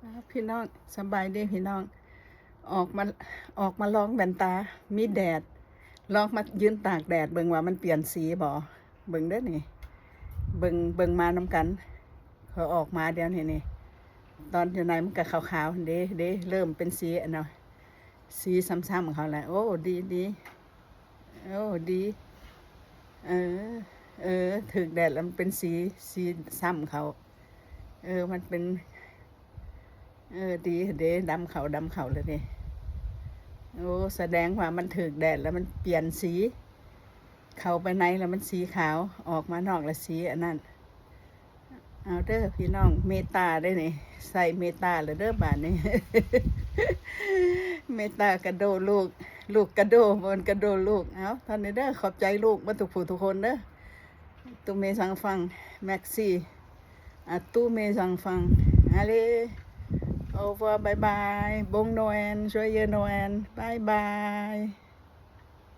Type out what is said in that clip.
ອ້າວ ພີ່ນ້ອງ ສະບາຍດີພີ່ນ້ອງ ອອກມາ ອອກມາລອງແວ່ນຕາ ມີແດດ ລອງມາຢືນຕາກແດດເບິ່ງວ່າມັນປ່ຽນສີບໍ່. ເບິ່ງເດີນີ້ ເບິ່ງ ເບິ່ງມານຳກັນ. ຂ້ອຍອອກມາດຽວນີ້ນີ້ ຕອນຢູ່ໃນມັນກະຂາວໆ ເດ້ ເດ້ ເລີ່ມເປັນສີອັນນະ ສີຊ້ຳໆ ເຂົາແຫຼະ. ໂອ້ ດີ ດີ ໂອ້ ດີ ເອີ ເອີ ຖືກແດດແລ້ວມັນເປັນສີ ສີຊ້ຳເຂົາ. ເອີ ມັນເປັນ ເອີ ດີເດ້ ດຳເຂົ້າ ດຳເຂົ້າແລ້ວເດ້. ໂອ້ ສະແດງວ່າມັນຖືກແດດແລ້ວມັນປ່ຽນສີ ເຂົ້າໄປໃນແລ້ວມັນສີຂາວ ອອກມານອກແລ້ວສີອັນນັ້ນ. ເອົາເດີພີ່ນ້ອງ ເມດຕາເດ້ນີ້ ໃສ່ເມດຕາແລ້ວເດີບາດນີ້ ເມດຕາກະໂດລູກ ລູກກະໂດ ບໍ່ແມ່ນກະໂດລູກ. ເອົາ ເທົ່ານີ້ເດີ ຂອບໃຈລູກເບິດທຸກຜູ້ທຸກຄົນເດີ. Tous mes enfants, merci à tous mes enfants. Allez, au revoir, bye bye, bon Noël, joyeux Noël, bye bye.